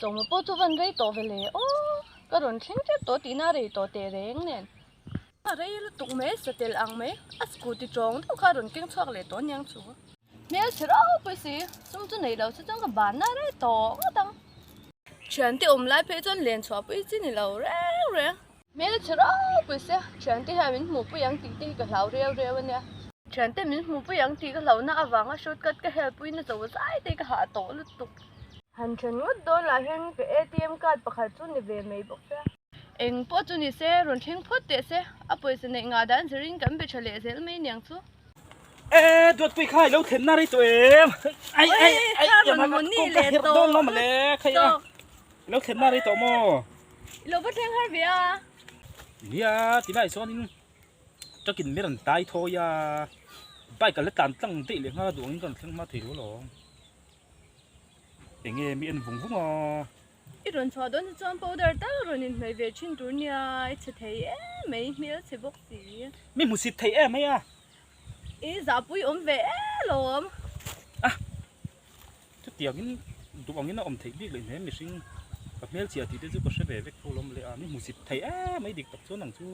Sawma pawh chu van rei tawh ve le aw, ka rawn thleng tep tawh tihna a rei tawh teh reng nen. A rei lutuk mai satel ang mai, a scooty tawng deuh kha a rawn keng chhuak leh tawh aniang chu. Hmel chhe ropui si, sum chu nei lo se chuan ka banna rei tawh ngawt ang. Thiante awm lai phei chuan len chhuah pui chi ni lo reng reng. Hmel chhe ropui se, thiante hian min hmuh pui ang tih te hi ka hlau reu reu ania. Thiante min hmuh pui ang tih ka hlauhna avanga shortcut ka help puina zo zai te hi ka hah tawh lutuk. Han then ngawt dawn lah hian ka ATM card pakhat chu ni ve mai bawk sia. Eng pawh chu ni se, rawn thleng phawt teh se, a pawisa neih ngah dan zirin kan be tha leh zel mai niang chu. E duatpui kha ilo thlen na rei tawh em? Ai ai ai Kha rawn mawni leh tawh dawn lo mawle khai a. Ilo thlen na rei tawh maw? Ilo va thleng har ve a. Nia tilai chuanin truck in mi rawn tai thawi a, bike a la tlan tlang daih leh nghal a duh angin ka rawn thleng hma thei lo alawm. Enge mi en vung vung a. I rawn chhuah dawn hi chuan powder tal rawn inhnawih ve thin tur nia, i chhe thei em mai, hmel chhe bawk si. Mi hmusit thei em mai a. I zahpui awm ve e lawm. A, chutiangin duh angin a awm theih bik leh hmel mihring ka hmelchhia tih te chu ka hre ve vek tho lawm le a, mi hmusit thei em mai dik tak chuan ang chu.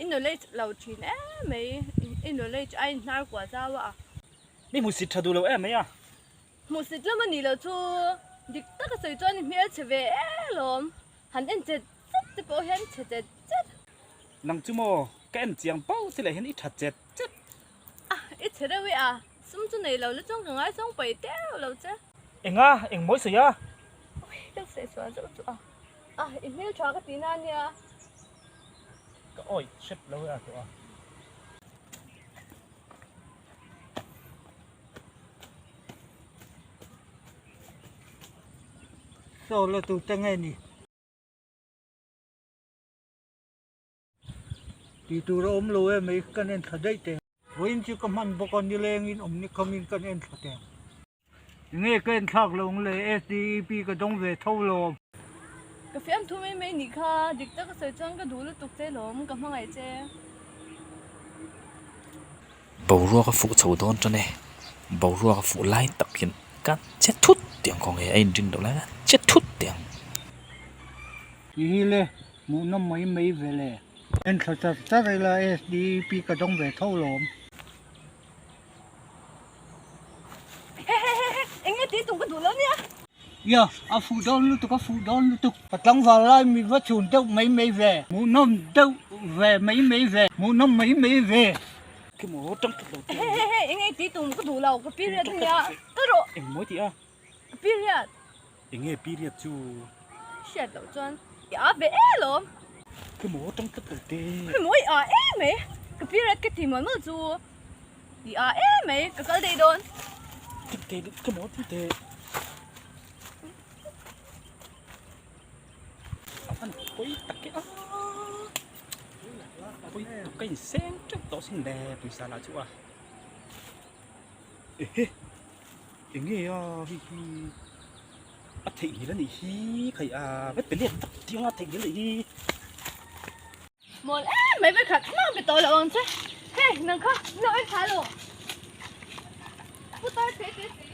I knowledge lo thin em mai, i knowledge a inhnar kuah zau a. Mi hmusit tha duh lo em mai a. Hmuhsit lam a nih loh chu dik taka sawi chuan i hmel chhe ve e lawm, han en chet chet te pawh hian chhe chet chet. Nang chu maw ka en chiang pauh che leh hian i tha chet chet. A, i chhe reuh i a, sum chu nei lo la chuan ka ngaisawng paih teuh lo che. Enga, eng mawi sawi a? Ui, ka sawi sual zauh chu a, a i hmel tha ka ti na nia. Ka awih hrep lo e a tawh a. Saw la tu te nge ni? Tih tur a awm lo em mai kan en thla daih teh. Vawiin chu ka hman bawk a nilengin awm ni khamin kan en thla teh. Enge ka en thlak lo ang le SDEP ka dawng ve tho lawm. Ka fiamthu mai mai nih kha, dik tak a sawi chuan ka duh lutuk che lawm, ka hmangaih che. Boruak a fuh chho dawn tan e, boruak a fuh lai tak hian ka che thut tih ang kawng e, a inring loh lai a che thut tih ang. Ti hi le, hmuhnawm mai mai ve le. En thla char char ila SDEP ka dawng ve tho lawm. Ia, a fuh dawn lutuk, a fuh dawn lutuk. Ka tlangval lai mi va chhun deuh mai mai ve, hmuhnawm deuh ve mai mai ve, hmuhnawm mai mai ve. I a em mai, ka kal daih dawn. Tik teh ka maw tik teh. A van pawi tak e a. Pawi tuk ka inseng teuh tawh sin le pawisa lah chu a. Ehe enge a hei hi a theihnghilh a nih hi khai a vek pe let tak tiang a theihnghilh a nih hi. Mawl em mai vek khat mak be tawh loh ang che. Hei nang kha lo en thla lo. Putar te te si.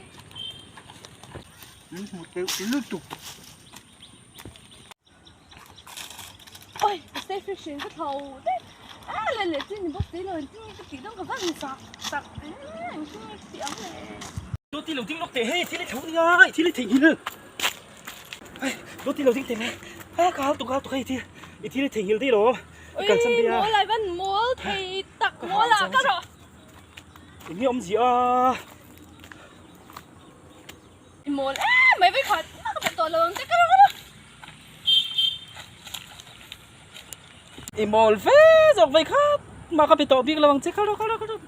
Min hmu teuh lutuk. Oi, ka stay fish in ka thau daih. A le le chin ni bawk si lo engtin nge ka tih dawn ka van zak tak em engtin nge ka tih ang le. Lo ti lo ding lawk teh hei thil i tho nia thil i theihnghilh. Ai, lo ti lo ding teh le. A ka hal tuk hal tuk hei thil i thil i theihnghilh daih lo. I kal chan daih a. Ui, mawl ai van mawl thei tak mawl ah ka rawh. Eng nge awm zia a. I mawl em mai vei khat na ka pe tawh lo ang che ka rawh ka rawh. I mawl ve zawk vei khat mah ka pe tawh bik lo ang che ka rawh ka rawh ka rawh.